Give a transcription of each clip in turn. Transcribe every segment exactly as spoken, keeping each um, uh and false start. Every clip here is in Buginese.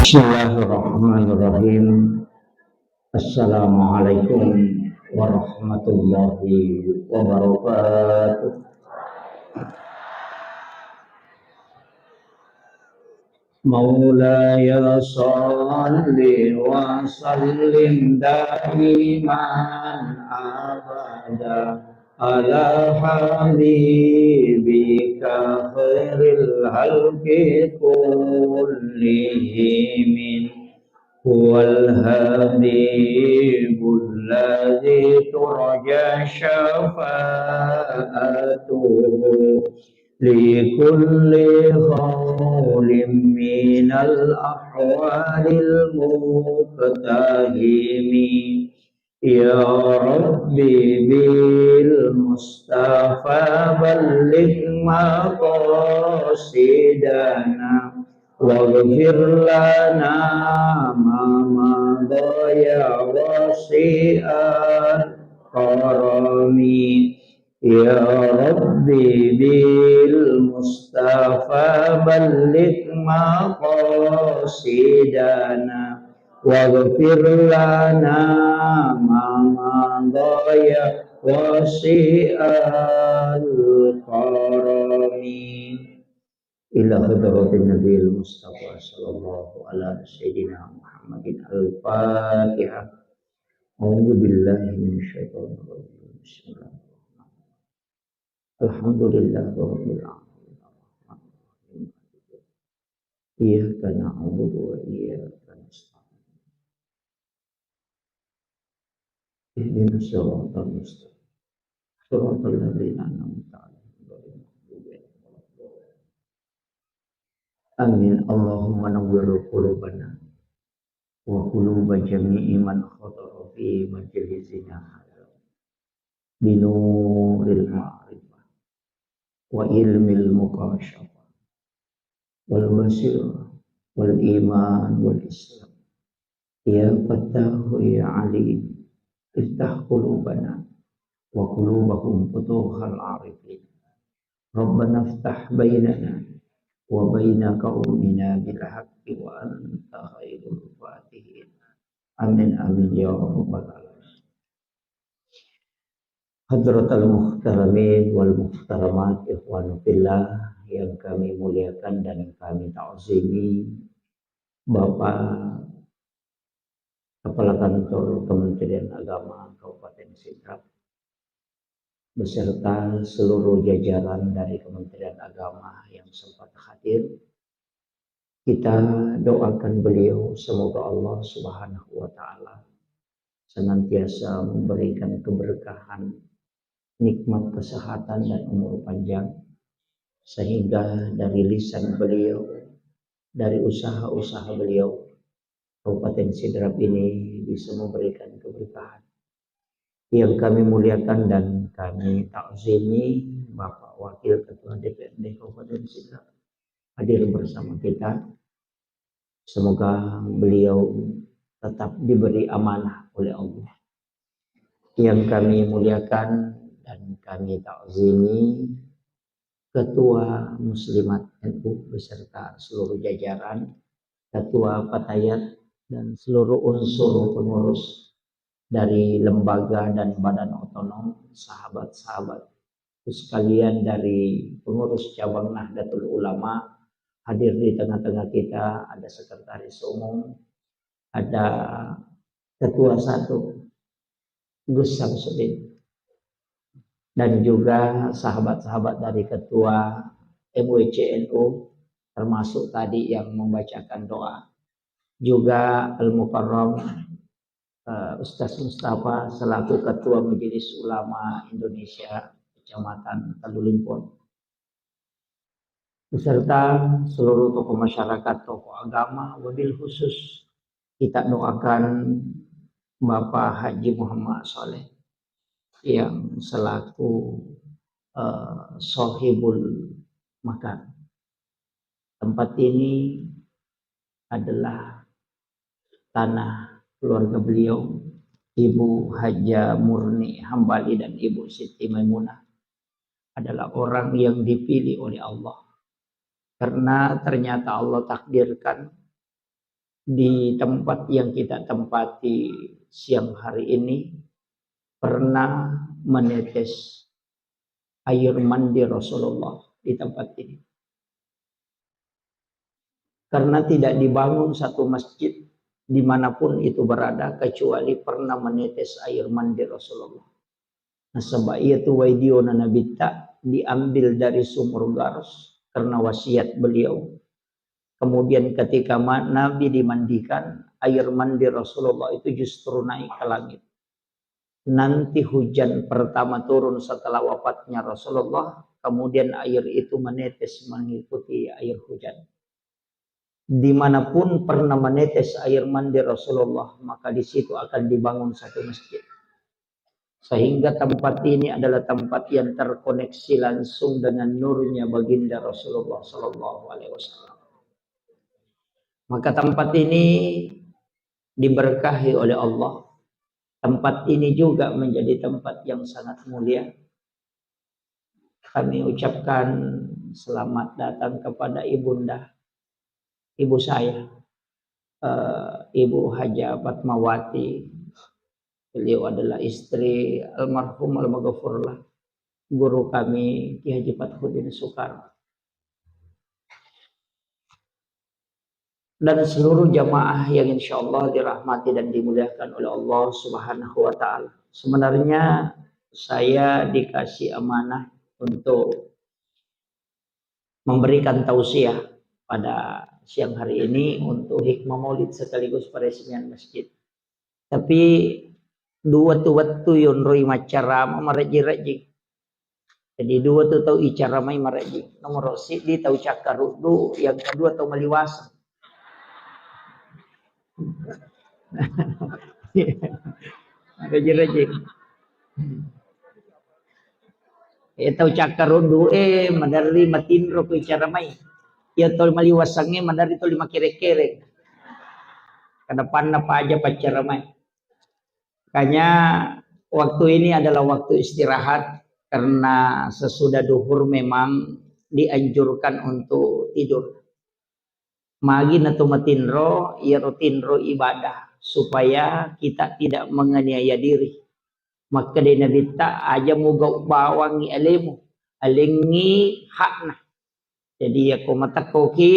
Bismillahirrahmanirrahim. Assalamualaikum warahmatullahi wabarakatuh. مولاي صل وسلم دائما أبدا على حبيبك خير الخلق كلهم. هو الحبيب الذي ترجى شفاعته لكل هول من الأهوال المقتحم. يا رب بالمصطفى بلغ مقاصدنا واغفر لنا ما مضى يا واسع الكرم. يا رب بالمصطفى بلغ مقاصدنا واغفر لنا ما مضى يا واسع الكرم. إلى حضرة النبي المصطفى صلى الله على سيدنا محمد الفاتحة. أعوذ بالله من الشيطان الرجيم. بسم الله الرحمن الرحيم. الحمد لله رب العالمين. الرحمن الرحيم. إياك نعبد وإياك نستعين. اهدنا الصراط المستقيم. صراط الذين أنعمت عليهم غير المغضوب عليهم ولا الضالين. آمين. اللهم نور قلوبنا وقلوب جميع من حضر في مجلسنا هذا بنور المعرفة وعلم المكاشفة والبصيرة والإيمان والإسلام. يا فتاح يا عليم، افتح قلوبنا وقلوبهم فتوح العارفين. ربنا افتح بيننا وبين قومنا بالحق وأنت خير الفاتحين. آمين، آمين يا رب العالمين. Hadratal muhtaramin wal muhtaramat, ikhwanu fillah yang kami muliakan dan kami ta'zimi, Bapak Kepala Kantor Kementerian Agama Kabupaten Sidrap beserta seluruh jajaran dari Kementerian Agama yang sempat hadir. Kita doakan beliau, semoga Allah Subhanahu wa Ta'ala senantiasa memberikan keberkahan, nikmat kesehatan, dan umur panjang, sehingga dari lisan beliau, dari usaha-usaha beliau, Kabupaten Sidrap ini bisa memberikan keberkahan. Yang kami muliakan dan kami ta'zimi Bapak Wakil Ketua D P R D Kabupaten Sidrap hadir bersama kita. Semoga beliau tetap diberi amanah oleh Allah. Yang kami muliakan dan kami ta'zimi Ketua Muslimat N U beserta seluruh jajaran, Ketua Fatayat, dan seluruh unsur pengurus dari lembaga dan badan otonom, sahabat-sahabat sekalian dari pengurus cabang Nahdlatul Ulama hadir di tengah-tengah kita, ada sekretaris umum, ada ketua satu, Gus Samsudin, dan juga sahabat-sahabat dari ketua M W C N U, termasuk tadi yang membacakan doa. Juga Al-Mukarram, eh, Ustaz Mustafa selaku Ketua Majelis Ulama Indonesia Kecamatan Talulimpon, beserta seluruh tokoh masyarakat, tokoh agama, wabil khusus kita doakan Bapak Haji Muhammad Saleh yang selaku, eh, sohibul makan. Tempat ini adalah tanah keluarga beliau, Ibu Haja Murni Hambali dan Ibu Siti Maimunah adalah orang yang dipilih oleh Allah. Karena ternyata Allah takdirkan di tempat yang kita tempati siang hari ini pernah menetes air mandi Rasulullah di tempat ini. Karena tidak dibangun satu masjid dimanapun itu berada kecuali pernah menetes air mandi Rasulullah. Nasaba iyatu wai diona Nabitta diambil dari sumur Garus karena wasiat beliau. Kemudian ketika ma-, Nabi dimandikan, air mandi Rasulullah itu justru naik ke langit. Nanti hujan pertama turun setelah wafatnya Rasulullah, kemudian air itu menetes mengikuti air hujan. Dimanapun pernah menetes air mandi Rasulullah, maka di situ akan dibangun satu masjid. Sehingga tempat ini adalah tempat yang terkoneksi langsung dengan nurnya baginda Rasulullah Sallallahu Alaihi Wasallam. Maka tempat ini diberkahi oleh Allah. Tempat ini juga menjadi tempat yang sangat mulia. Kami ucapkan selamat datang kepada ibunda, ibu saya, eh, Ibu Haja Fatmawati. Beliau adalah istri almarhum almaghfurlah guru kami Ki Haji Fathuddin Soekarno. Dan seluruh jamaah yang insya Allah dirahmati dan dimuliakan oleh Allah Subhanahu wa Ta'ala. Sebenarnya saya dikasih amanah untuk memberikan tausiah pada siang hari ini untuk hikmah maulid sekaligus peresmian masjid. Tapi dua tu wettu yonroi maccarama marejji-rejji. Jadi dua tu tau icaramai marejji. Nomor siddi tau cakkaruddu, yang kedua tau maliwaseng. Marejji-rejji. Eh, tau cakkaruddu, eh, maderri matinro ko icaramai. Iya tau maliwasengnge maderri tuli makere-kere. Kedepanna paja paccaramai. Makanya waktu ini adalah waktu istirahat karena sesudah duhur memang dianjurkan untuk tidur. Magi na to matinro, iyaro tinro ibadah supaya kita tidak menganiaya diri. Makkedai Nabitta, aja mugau bawangngi alemu, alengngi hakna. Jadi, yako matekkoki,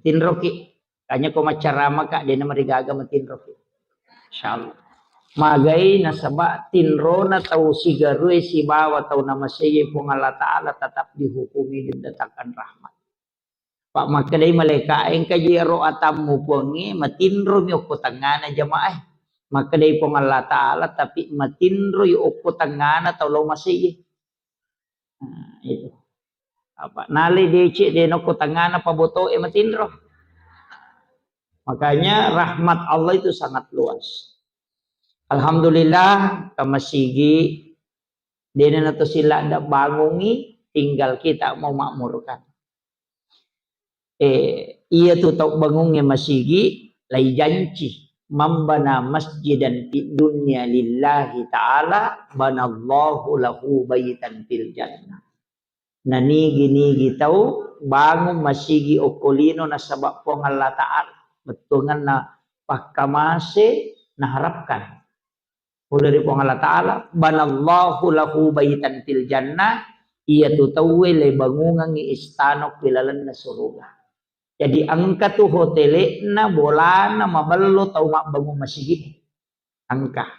tinroki. Kanya ko maccaramaka, dena marigaga matinroki. Insyaallah. Magai nasaba tinrona tau sigarue sibawa tau namasei Puang Allah Ta'ala tetap dihukumi didatangkan rahmat. Pak makkedai malaika, engka ji ero atammu Puangnge, matinromi okko tengngana jamaah. Makkedai Puang Allah Ta'ala, tapi matinroi okko tengngana tau lao masei. Nah, itu. Apa nale decek de nokko tengngana pabotoe matinro. Makanya rahmat Allah itu sangat luas. Alhamdulillah, ke masigi, dena nato sila ndak bangungi, tinggal kita mau makmurkan. Eh, iya tu tau bangungnge masigi, laijanci, "Man bana masjidan fid dunya lillahi ta'ala, banallahu lahu baitan fil jannah." Nanigi-nigi tau bangung masigi okko lino nasaba Puang Allah Ta'ala, bettuanganna pakkamase naharapkan. Pole ri Puang Allah Ta'ala, "Banallahu lahu baitan fil jannah," iyatu tauwe le bangungangngi istana okko lalenna suruga. Jadi engka tu hotele'na, bolana, mabello tau mabbangung masigi. Engka.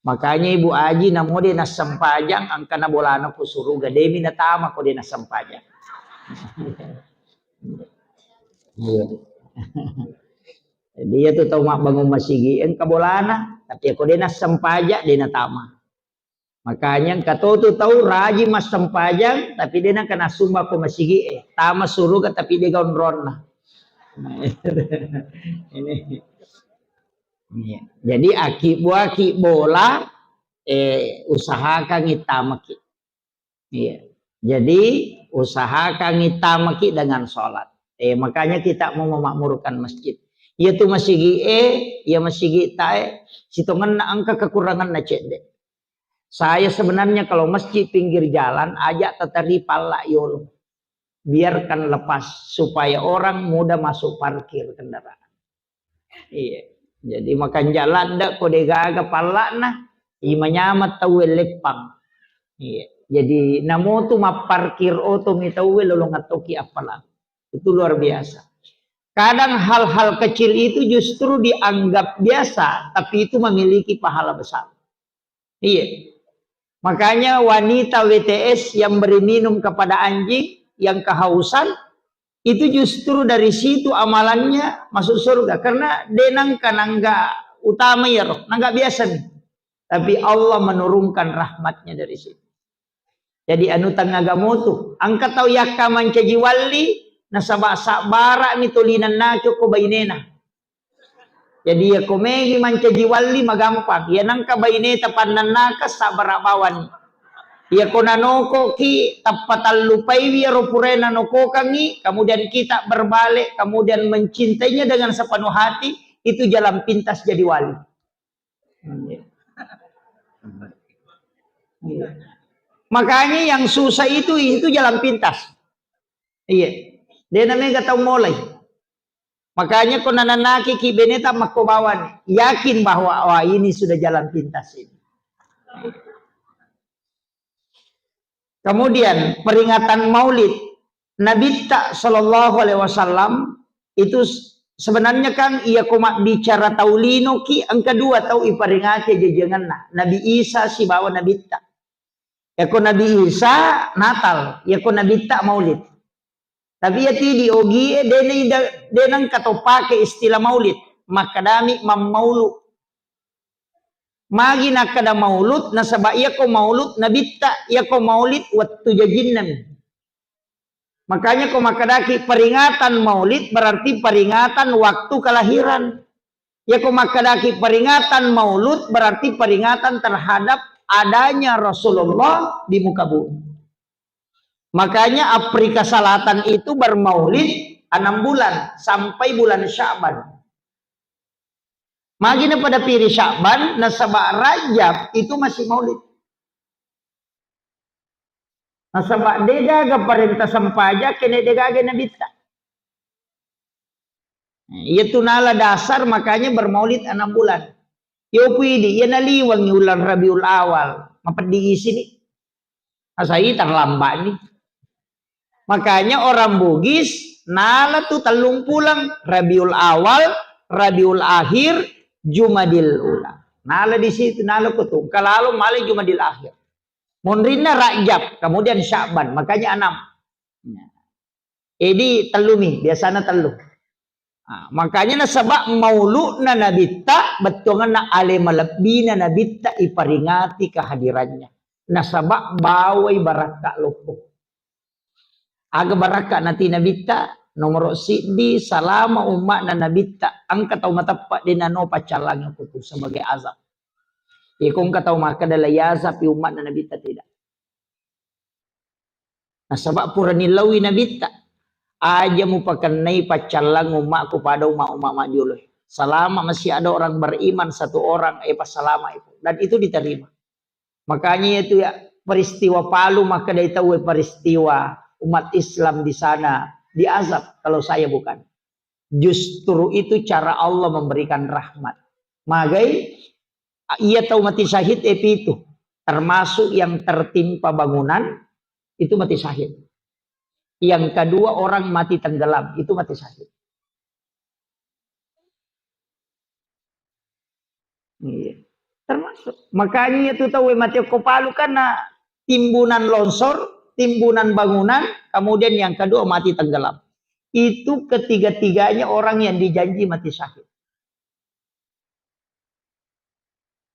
Makanya Ibu Aji namo de nassempajang, engkana bolana ku suruga, demi natama ko de nassempajang. Iya. Jadi iyatu tau mabbangung masigi, engka bolana, tapi ko de nassempajang, de natama. Makanya engka to tu tau rajin massempajang, tapi de nengka nassumba ko masigi e. Tama suruga, tapi de gaonronna. Ini. Iya. Jadi aki buaki bola, eh, usahakan itamaki. Iya. Jadi usahakan itamaki dengan sholat. Eh, makanya kita mau memakmurkan masjid. Iya tu masigi e, iya masigi tae, sitongenna engka kekuranganna cedde. Saya sebenarnya kalau masjid pinggir jalan, ajak tatari palla yolo. Biarkan lepas supaya orang mudah masuk parkir kendaraan. Iya. Jadi makanja ladde ko de gaga palla'na, imanyameng tauwe leppang. Iya. Jadi namotu mapparkir oto mi tauwe lolong attoki appalang. Itu luar biasa. Kadang hal-hal kecil itu justru dianggap biasa, tapi itu memiliki pahala besar. Iya. Makanya wanita W T S yang beri minum kepada anjing yang kehausan, itu justru dari situ amalannya masuk surga. Karena de nangka nangga utama ya roh, nangga biasa nih. Tapi Allah menurunkan rahmatnya dari situ. Jadi anu tengah gamotu, angka tau yakka mancaji walli, nasaba sabbara ni tolinennaki ko bainena. Jadi ya ko megi mancaji walli magampang. Ya nangka baineta pannannaka sabbara bawani. Ya ko nanokoki tappa tallupaiwi ero purana nokokangi, kemudian kita berbalik, kemudian mencintainya dengan sepenuh hati, itu jalan pintas jadi wali. Iya. Makanya yang susah itu, itu jalan pintas. Iya. De namega tau mulai. Makanya ko nananaki ki beneta makko bawani, yakin bahwa wah ini sudah jalan pintas ini. Kemudian peringatan Maulid Nabitta sallallahu alaihi wasallam itu s-, sebenarnya kan iya ko mabbicara tau lino ki engka dua tau iperingati jajangenna, Nabi Isa sibawa Nabitta. Yako Nabi Isa Natal, yako Nabitta Maulid. Tapi ya tidi ogie de na ida-, de nangka to pake istilah Maulid, makkedami mammaulu. Magi nakkeda maulud, nasaba iyako maulud nabitta, iyako maulid wettu jajinnami. Makanya ko makkedaki peringatan maulid berarti peringatan waktu kelahiran. Iyako makkedaki peringatan maulud berarti peringatan terhadap adanya Rasulullah di muka bumi. Makanya Afrika Selatan itu bermaulid enam bulan sampai bulan Sya'ban. Magi na pada piri Sya'ban, nasaba Rajab itu masih maulid. Nasaba de gaga parenta sempaja kene de gaga nabitta. Iya tu nala dasar makanya bermaulid enam bulan. Yo puidi, iya naliwangi ulang Rabiul Awal, mapeddi isini. Asai terlambat ni. Makanya orang Bugis nala tu tellung pulang, Rabiul Awal, Rabiul Akhir, Jumadil Ula. Nala di situ, nala kutu. Kalalo male Jumadil Akhir. Monrinna Rajab, kemudian Sya'ban, makanya enam. Jadi tellumi, biasana tellu. Nah, makanya nasaba mauludna nabitta, bettuanna ale malebbina nabitta iperingati kehadirannya. Nasaba bawai barakka loppo. Aga barakka nati nabitta, nomoro siddi salama umma'na nabitta, engka tau mateppa de nano paccallangi kutu sebagai azab. Iko engka tau makkeda la yazapi umma'na nabitta, tidak. Nasaba purani lawi nabitta. Aja mupakennai paccallang ummaku pada umma-umma majjoloe. Selama masih ada orang beriman satu orang, eh, passalama itu. Dan itu diterima. Makanya itu ya, peristiwa Palu maka dari tahu peristiwa umat Islam di sana diazab kalau saya bukan. Justru itu cara Allah memberikan rahmat. Magai, iya tau mati syahid, eh, pitu. Termasuk yang tertimpa bangunan, itu mati syahid. Yang kedua, orang mati tenggelam, itu mati syahid. Iya. Termasuk. Makanya itu tahu mati ko Palu karena timbunan longsor, timbunan bangunan, kemudian yang kedua mati tenggelam. Itu ketiga-tiganya orang yang dijanji mati syahid.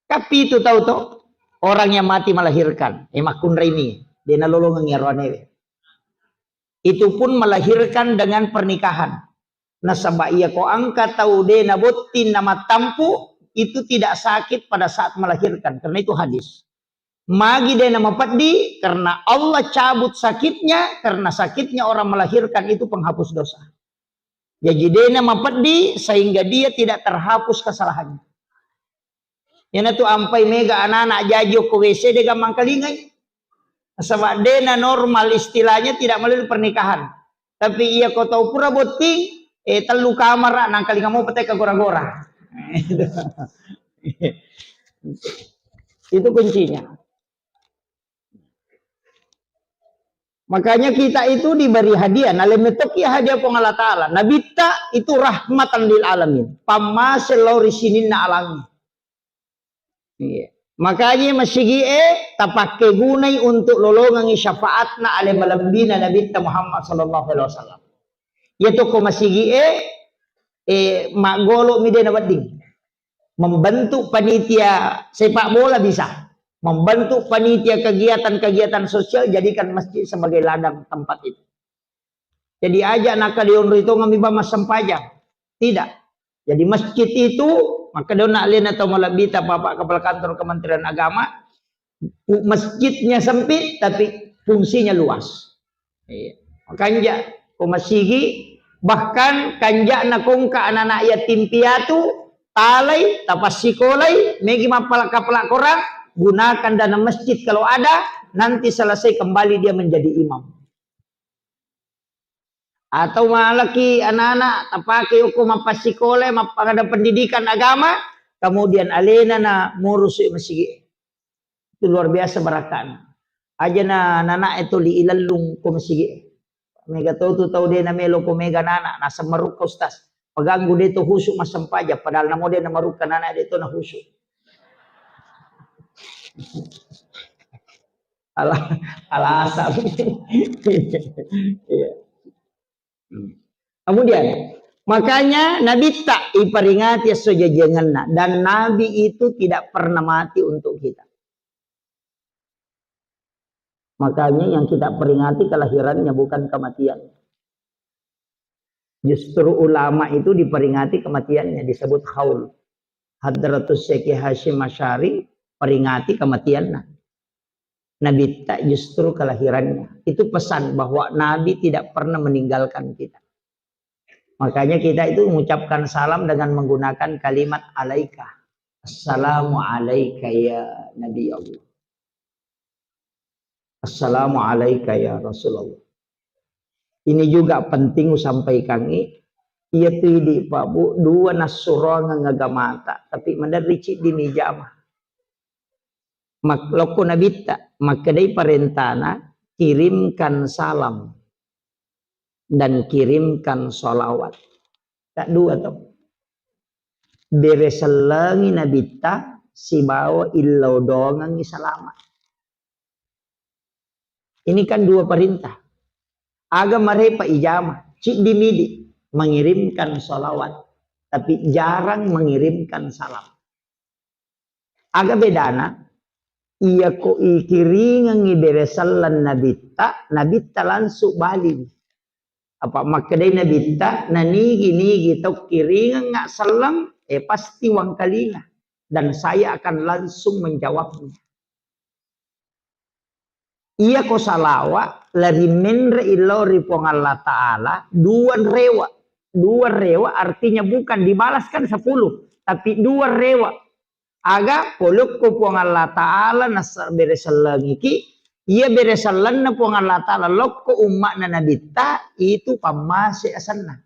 Tapi itu tahu toh, orang yang mati melahirkan, eh, makkunrai mi, de nalolongengngi aroanewe. Itu pun melahirkan dengan pernikahan. Nasaba iya ko engka tau de nabotting namattampu, itu tidak sakit pada saat melahirkan, karena itu hadis. Magi de namapeddi, karena Allah cabut sakitnya, karena sakitnya orang melahirkan itu penghapus dosa. Jadi de namapeddi sehingga dia tidak terhapus kesalahannya. Iyanatu ampai mega anak-anak jaji okko W C de gampang kalingai. Nasaba de na normal, istilahnya tidak melalui pernikahan. Tapi iya ko tau pura botting, eh, tellu kamara, nangkalinga mopa teka gora-gora. Itu kuncinya. Makanya kita itu diberi hadiah. Nalemmetoki hadiah Puang Allah Ta'ala. Nabitta itu rahmatan lil alamin. Pammase lao ri sininna alangnge. Iya. Makanya masigi'e tapakkegunai untuk lolongengi syafaatna ale malembina Nabitta Muhammad sallallahu alaihi wasallam. Iya toko masigi'e, eh, maggolo mi de nawedding. Membentuk panitia sepak bola bisa. Membentuk panitia kegiatan-kegiatan sosial, jadikan masjid sebagai ladang tempat itu. Jadi aja' nakkeda onroi tongeng mi bang massempajang. Tidak. Jadi masjid itu, makkeda onna alena tau malebbita Bapak Kepala Kantor Kementerian Agama, pu-, masjidnya sempit tapi fungsinya luas. Iya. Makanja ko masigi, bahkan kanja'na kongka anak-anak yatim piatu, talai, tapassikolai, megi mappala-kapala Quran, gunakan dana masjid kalau ada, nanti selesai kembali dia menjadi imam. Atau malaki anak-anak tapake okko mappassikola, mappagada pendidikan agama, kemudian alena na murusu masigi. Itu luar biasa barakana. Aja na nana e tuli ilellung ko masigi. Mega to tu tau de na melo ko mega nana, naseng marukka ustaz. Paganggu de to husu massempajang, padahal namo de na marukka nana de to na husu. Ala-, alasan. Iya. Kemudian, makanya Nabitta iperingati esso jajiangenna, dan Nabi itu tidak pernah mati untuk kita. Makanya yang kita peringati kelahirannya, bukan kematian. Justru ulama itu diperingati kematiannya, disebut haul. Hadratus Syekh Hasyim Asy'ari peringati kematianna. Nabitta justru kelahirannya. Itu pesan bahwa Nabi tidak pernah meninggalkan kita. Makanya kita itu mengucapkan salam dengan menggunakan kalimat alaika. Assalamu alaika ya Nabi Allah. Assalamu alaika ya Rasulullah. Ini juga penting usampaikangi, iya tu idi Pak Bu, dua nassurongeng agamata, tapi maderri ciddi mijama. Mak-, lokko Nabitta, makkedai parentana, kirimkan salam dan kirimkan salawat. Tak dua to. Bere sellengi Nabitta sibawa illau dongengi salama. Ini kan dua perintah. Aga marepa ijama, ciddi midi mengirimkan salawat, tapi jarang mengirimkan salam. Aga bedana? Iya ko ikiringengi bere selleng Nabitta, Nabitta langsung baliwi. Apa makkedai Nabitta, nanigi-nigi tau kiringengnga selleng, eh, pasti wangkalinga. Dan saya akan langsung menjawabnya. Iya ko salawa, lari menre illau ri Puang Allah Ta'ala, dua rewa. Dua rewa artinya bukan dibalaskan sepuluh, tapi dua rewa. Aga polokko Puang Allah Ta'ala nasa-, bere sellengiki, iya bere sellenna Puang Allah Ta'ala lokko umma'na Nabitta, itu pammase asenna.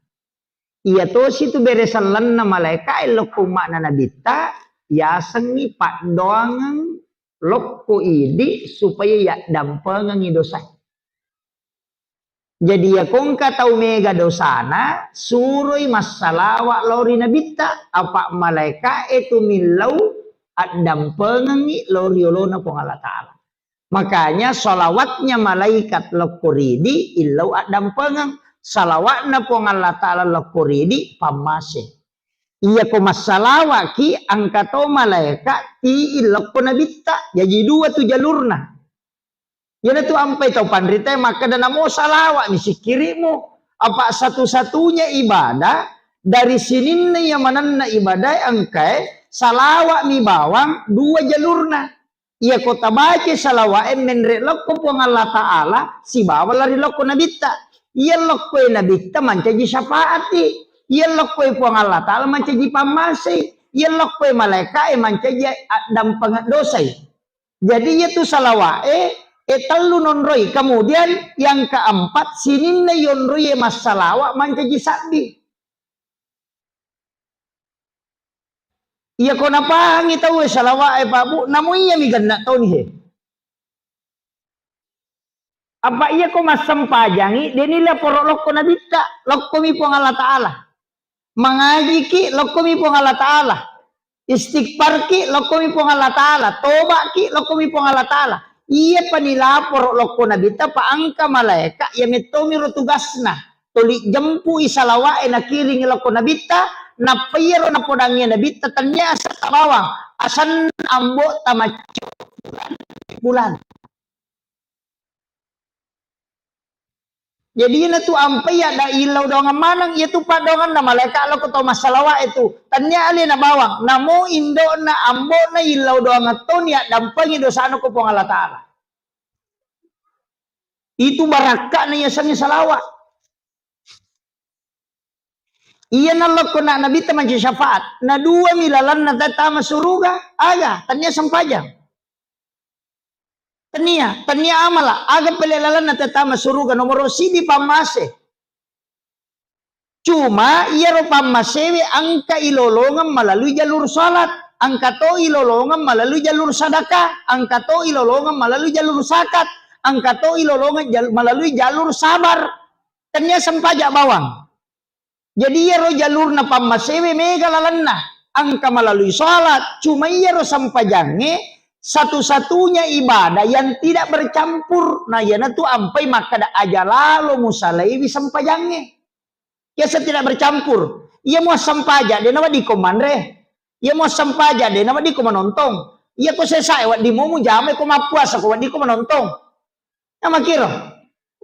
Iya tosi tu bere sellenna malaika e lokko umma'na Nabitta, yasengngi paddoangeng lokko idi supaya yaddampengengngi dosa. Jadi, iya kongka tau mega dosana, suroi massalawa lao ri Nabitta, apa malaika e tu millau addampengengngi lao ri olona Puang Allah Ta'ala. Makanya salawatnya malaikat lokko ridi illau addampengeng, salawatna Puang Allah Ta'ala lokko ridi pammase. Iya ko massalawaki, engka to malaika tii lokko Nabitta. Jaji dua tu jalurna. Iyanatu ampai tau panrita makkeda, namo salawa'mi sikkiri'mu. Apa satu-satunya ibadah dari sininna iya manenna ibadah engkae salawa'mi bawang dua jalurna. Iya ko tabaca salawa'e menre lokko Puang Allah Ta'ala sibawa lari lokko Nabitta. Iya lokkoe Nabitta mancaji syafaati. Iya lokkoe Puang Allah Ta'ala mancaji pammase. Iya lokkoe malaika'e mancaji addampengeng dosai. Jadi, iya tu salawa'e, e, tellu nonroi. Kemudian yang keempat, sininna yonroi e massalawa mancaji sabbi. Iya ko napahangi tauwe salawa'e, Pak Bu, namo iyami genna toni he. Apa iya ko massempajangi, deni laporo lokko nabitta, lokkomi Puang Allah Ta'ala. Mangajiki, lokkomi Puang Allah Ta'ala. Istighfarki, lokkomi Puang Allah Ta'ala. Tobaki, lokkomi Puang Allah Ta'ala. Iya pani laporo lokko nabitta, pa engka malaeka, iya mettomiro tugasna. Toli jempui salawa'e nakiringi lokko nabitta, nappa iyaro napodangngi nabitta, tennia asenna bawang, asenna ambo'ta macco bulan. Jadi iyana tu ampai ada illau doangan maneng, iya tu paddoanganna malaeka lokko tau massalawa'e tu. Tennia alena bawang, namo indo'na, ambo'na illau doangan toni addampengi dosana ko Puang Allah Ta'ala. Itu barakka'na yasengnge salawa. Iyana lokko na nabitta mancaji syafaat. Na duami lalenna tama suruga, aga, tennia sempajang. Tennia, tennia amala, aga pale lalenna tama suruga, nomoro sidi pammase. Cuma iyaro pammasewe engka ilolongeng malalui jalur salat, engka to ilolongeng malalui jalur sadaka, engka to ilolongeng malalui jalur zakat, engka to ilolongeng jal-, malalui jalur sabar. Tennia sempaja bawang. Jadi iyaro jalurna pammasewe mega lalenna, engka malalui salat, cuma iyaro sempajangnge satu-satunya ibadah yang tidak bercampur. Nah, iyanatu ampai makkeda aja lalo musalaiwi sempajangnge. Biasa tidak bercampur. Iya muassempaja, de naweddiko manre. Iya muassempaja, de naweddiko manontong. Iya ko sesae wedding mujama, ko mappuasa ko weddingko manontong. Namakiro.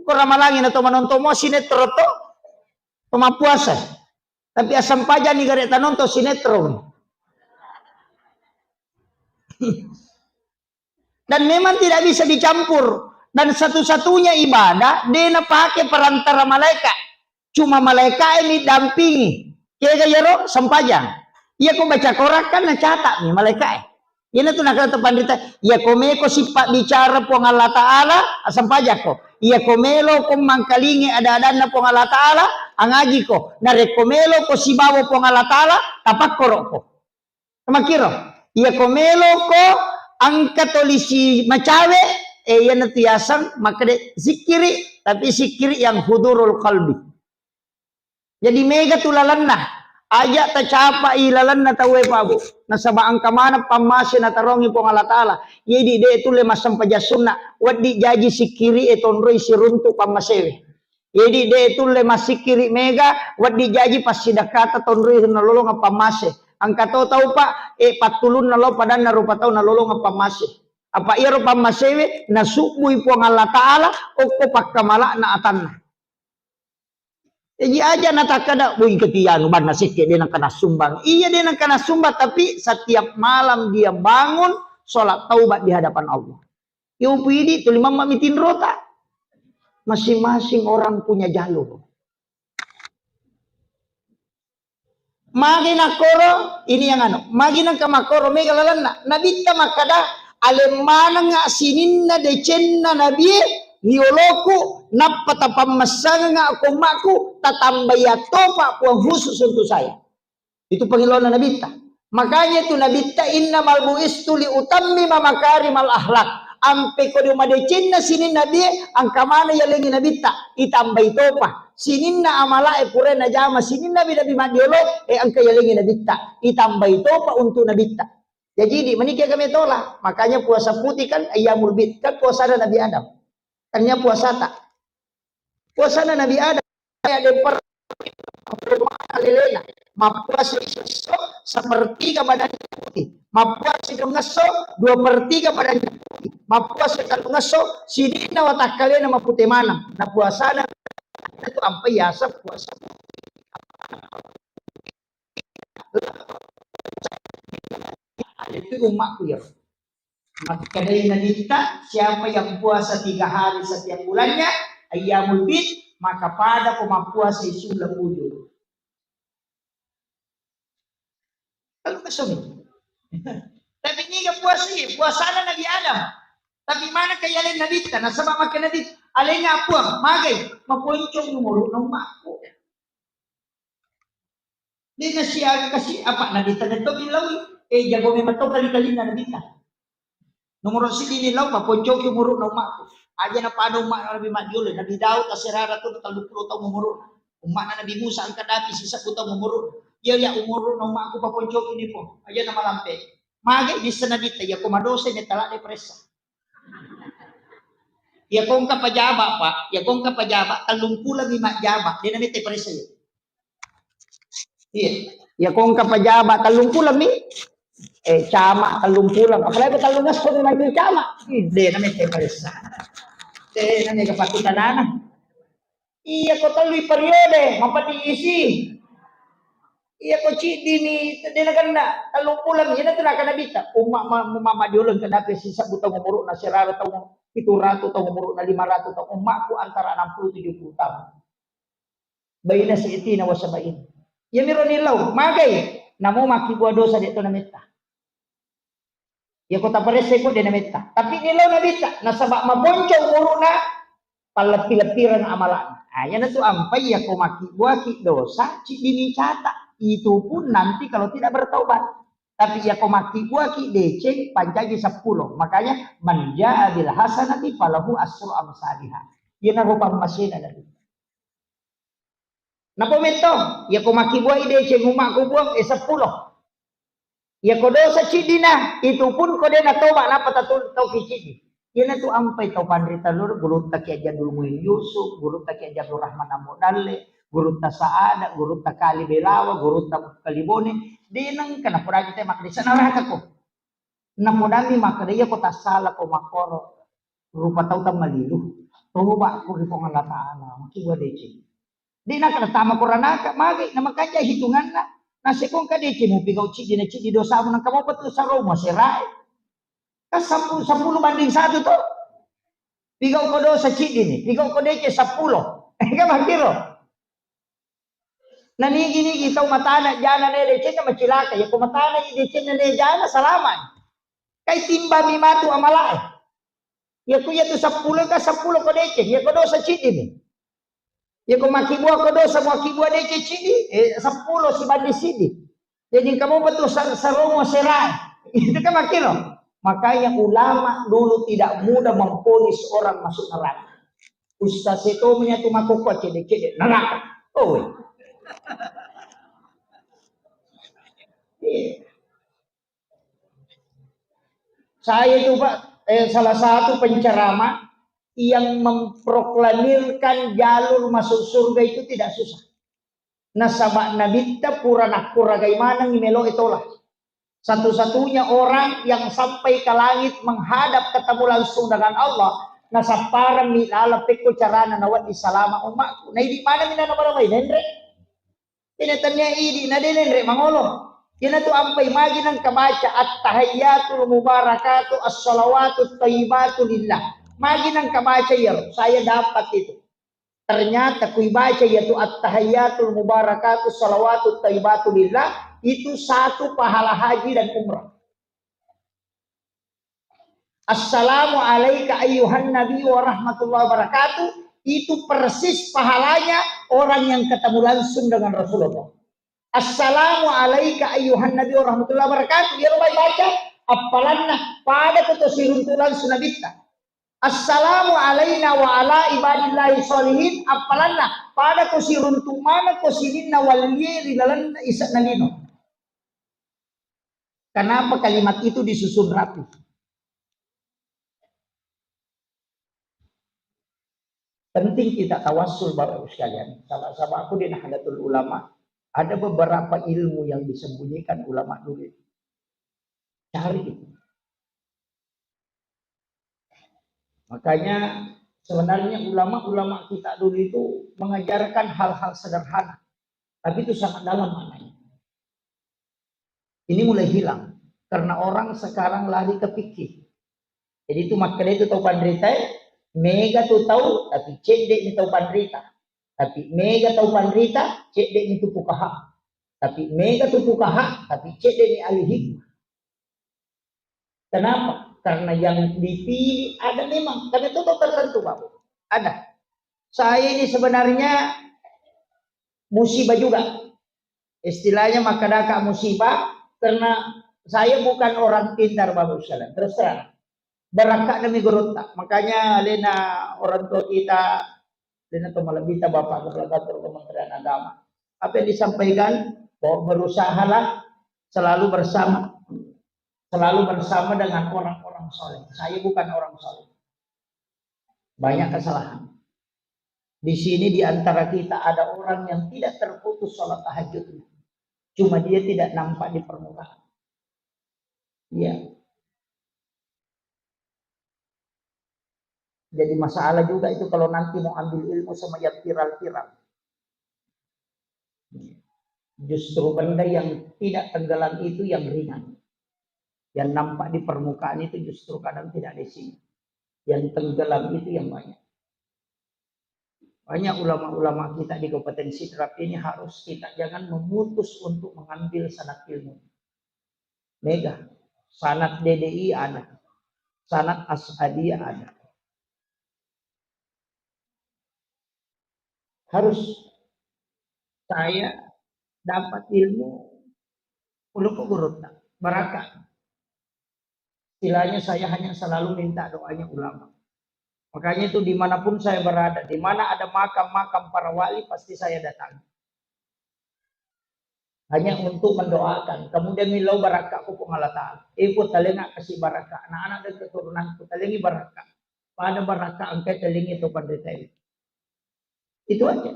Ko ramalangi na to manontong mo sinetron to. To mappuasa. Tapi assempajanni gare tanonton sinetron. Dan memang tidak bisa dicampur. Dan satu-satunya ibadah, de napake perantara malaikat. Cuma malaikat ini dampingi. Kega yaro sempajang. Iya ko baca Quran kan nacatak mi malaikat. Iyana tu nakata panrita, iya ko meko sippa bicara Puang Allah Ta'ala, asempajako. Iya ko melo ko mangkalingi ada-adanna Puang Allah Ta'ala, angajiko. Narekko melo ko sibawa Puang Allah Ta'ala, tapakkoroko. Makiro, iya ko melo ko engka tolisi macawe, eh, iyana tu yaseng makkeda sikkiri, tapi sikkiri yang hudurul qalbi. Jadi mega tu lalenna, aja tacapai lalenna tauwe Pak Bu. Nasaba engka maneng pammase natarongi Puang Allah Ta'ala. Jadi de tulle massempajang sunna, wedding jaji sikkiri e tonroi siruntu pammasewe. Jadi de tulle massikkiri mega, wedding jaji passidakkata tonroi nalolongeng pammase. Engka to tau Pak, eh, pattulunna lao padanna rupa tau nalolongeng pammase. Apa iyaro pammasewe nasubbui Puang Allah Ta'ala okko pakkamala'na atanna. Jadi aja natakkada, "Woi, ketianu banna sekke de nengka nassumbang." Iya de nengka nassumbang, tapi setiap malam dia bangun sholat taubat di hadapan Allah. Yo pidi tuli mamma mitinrota. Masing-masing orang punya jalur. Magi nakkoro, ini yang anu, magi nengka makkoro mega lalenna. Nabitta makkada, "Aleng manengnga sininna decenna nabie, rioloku, nappa tapammassangengnga ko ummaku, tatambai attopa Puang khusus untuk saya." Itu pengilaunna nabitta. Makanya itu nabitta, "Innamal bu'istu li utammima makarimal akhlak." Ampe ko de madecenna sininna nabie, engka maneng yalengi nabitta, itambai topa. Sininna amalae pura najama sininna nabi-nabi maddiolo, eh, engka yalengi nabitta, itambai topa untuk nabitta. Jadi di menikah kami tola, makanya puasa putih kan ayyamul bid, kan puasana Nabi Adam. Tania puasata. Puasana Nabi Adam, ya, dempar lelena. Mappuasa isesso, sepertiga badannya putih. Mappuasa dua ngesso, dua per tiga badannya putih. Mappuasa tellu ngesso, sidinna watakkalena mapute maneng. Na puasana itu ampai yasa puasa. Itu ummakku ya. Makkedai Nabitta, siapa yang puasa tiga hari setiap bulannya, ayyamul bid, maka pada pemappuasa isu lembu julu. Lalu kesumi. Tapi niga puasa iya, puasana Nabi Adam. Tapi mana kayalen Nabitta, nasaba makkeda Nabi, alenga puang, magai, maponcong umuru na ummakku. Dena siaga kasi apa Nabitta netto billawi. Eh, jago memang to kali-kalina Nabitta. Nomoro siddi ni lao, paponcoki umuru'na ummakku. Aja napada ummakna Nabi Majjolo, Nabi Daud asserara tu telluppulo taung umuru'na. Ummakna Nabi Musa engka dapi sisebbu taung umuru'na. Iya, iya, umuru'na ummakku paponcoki ni po. Aja namalampe. Mage dissa Nabitta, iya ko madosa ni tala de paressa. Iya ko engka pajaba, Pak. Iya ko engka pajaba, tellung pulo mi majjaba. De namette paressa ya. Iya. Iya ko engka pajaba tellung pulo mi, eh, cama tellung pulo. Apalagi tellung esso mi maki cama. Ih, de namette paressa. De namette kapakku tanana. Iya ko tellui periode, mapati isi. Iya ko ciddi ni, de nakenna, tellung pulo mi, iya natu nakana Nabitta. Umma ma, ma, ma, ma dioleng kedapi sisebbu taung umuru'na, serara taung pitu ratu taung umuru'na, lima ratu taung. Ummakku antara enam puluh tujuh puluh tahun. Baina si'tina wa sab'in. Iyamiro nillau, magai, namo makkibua dosa de to nametta. Iya ko taparessai ko de nametta. Tapi nillau Nabitta, nasaba maponco umuru'na, palleppi-leppireng amala'na. Ah, iyanatu ampai iya ko makkibbuaki dosa, ciddi ni cata. Itu pun nanti kalau tidak bertaubat. Tapi iya ko makkibbuaki deceng, pancaji seppulo. Makanya, "Man jaa bil hasanati falahu asru amsaliha." Iyanaro pammasena Nabitta. Napa metto, iya ko makkibbuai deceng ummakku buang, eh, seppulo. Iya ko dosa ciddina, itu pun ko de natoba, napa tatu-, tauki ciddi. Iyanatu ampai tau panrita loro, gurutta Kiai Haji Abdul Muin Yusuf, gurutta Kiai Haji Abdul Rahman Ambo Dalle, gurutta Saada, gurutta Kali Belawa, gurutta Kali Bone, de nengka napodaji te makkeda, "Sa neraka ko." Napodammi makkeda, "Iya ko tassala ko makkoro, rupa tau tammalilu. Toba ko ri Puang Allah Taala, makkibua deceng." De nakkeda tama ko ranaka, magi namakanja hitunganna. Nasekko engka deceng mupigau ciddi na ciddi dosamu, nengka mopa tu saromo serae. Kan seppulo, seppulo banding satu to. Pigau ko dosa ciddi ni, pigau ko deceng seppulo. Kan makkiro. Na nigi-nigi tau matana jana ne decenna macilaka. Iya ko matana i decenna ne jana, salama. Kai timbami matu amalae. Iya ko iya tu seppulo ka seppulo ko deceng, iya ko dosa ciddi ni. Iya ko makkibua ko dosa, makkibua deceng ciddi, eh, seppulo sibanding siddi. Jadi engka mopa tu sa-, saromo serae. Itu kan makkiro. Makanya ulama dulu tidak mudah memvonis orang masuk neraka. Ustaz itu punya tu makoko cedek-cedek neraka. Oh. Iya. Saya itu, Pak, eh, salah satu penceramah yang memproklamirkan jalur masuk surga itu tidak susah. Nasaba Nabitta pura nakkuragai maneng meloe tola. Satu-satunya orang yang sampai ke langit menghadap ketemu langsung dengan Allah, nasapparammi laleng pekko carana nawedding salama ummakku. Naidi maneng minna nabarawai nenre. Ina tania idi na de nenre mangolo. Iyanatu ampai magi nengka baca at-tahiyyatul mubarakatu as-salawatut thayyibatu lillah. Magi nengka baca iyaro, saya dapat itu. Ternyata kui baca iyatu at-tahiyyatul mubarakatu salawatut thayyibatu lillah, itu satu pahala haji dan umrah. Assalamu alaika ayyuhan nabi wa rahmatullahi wabarakatuh, itu persis pahalanya orang yang ketemu langsung dengan Rasulullah. Assalamu alaika ayyuhan nabi wa rahmatullahi wabarakatuh. Iyaro mai baca, appalanna pada ko to siruntu langsung nabitta. Assalamu alaina wa ala ibadillahi sholihin, appalanna pada ko siruntu mana ko sininna wallie ri lalenna ise'na lino. Kenapa kalimat itu disusun rapi? Penting kita tawassul, Bapak Ibu sekalian. Sama-sama aku di Nahdlatul Ulama, ada beberapa ilmu yang disembunyikan ulama dulu itu. Cari itu. Makanya sebenarnya ulama-ulama kita dulu itu mengajarkan hal-hal sederhana. Tapi itu sangat dalam maknanya. Ini mulai hilang karena orang sekarang lari ke fikih. Jadi itu makkeda itu tau panrita, eh, mega tu tau tapi cedde ni tau panrita. Tapi mega tau panrita, cedde ni tu fukaha. Tapi mega tu fukaha, tapi cedde ni ahli hikmah. Kenapa? Karena yang dipilih ada memang, karena itu tertentu, Pak. Ada. Saya ini sebenarnya musibah juga. Istilahnya makkadaka musibah karena Saya bukan orang pintar, Bapak Ibu sekalian, terus terang. Barakka'na mi gurutta. Makanya alena orang tua kita, alena to malebbita Bapak Kepala Kantor Kementerian Agama. Apa yang disampaikan? Bahwa berusahalah selalu bersama, selalu bersama dengan orang-orang soleh. Saya bukan orang soleh. Banyak kesalahan. Di sini di antara kita ada orang yang tidak terputus sholat tahajudnya. Cuma dia tidak nampak di permukaan. Iya. Jadi masalah juga itu kalau nanti mau ambil ilmu sama yang viral-viral. Justru benda yang tidak tenggelam itu yang ringan. Yang nampak di permukaan itu justru kadang tidak ada isinya. Yang tenggelam itu yang banyak. Banyak ulama-ulama kita di Kabupaten Sidrap ini harus kita jangan memutus untuk mengambil sanad ilmu. Mega, sanad D D I ada, sanad As'adiyah ada. Harus saya dapat ilmu, ulukku gurutta, barakka. Istilahnya saya hanya selalu minta doanya ulama. Makanya itu dimanapun saya berada, di mana ada makam-makam para wali pasti saya datang. Hanya untuk mendoakan. Kemudian milau barakka ku Puang Allah Ta'ala. Ibu talenga kasih barakka. Anak-anak dan keturunanku talengi barakka. Pada barakka engkai talengi itu pendeta itu. Itu aja.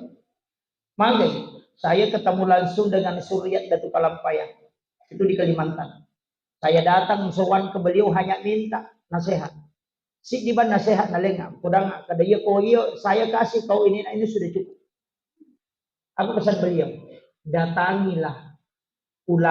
Magai, saya ketemu langsung dengan Suryat Datu Kalampaya. Itu di Kalimantan. Saya datang sowan ke beliau hanya minta nasihat. Siddi bang nasihat nalenga, kudang kada iya ko iya, saya kasih kau ini, nah, ini sudah cukup. Apa pesan beliau? Datangilah ulama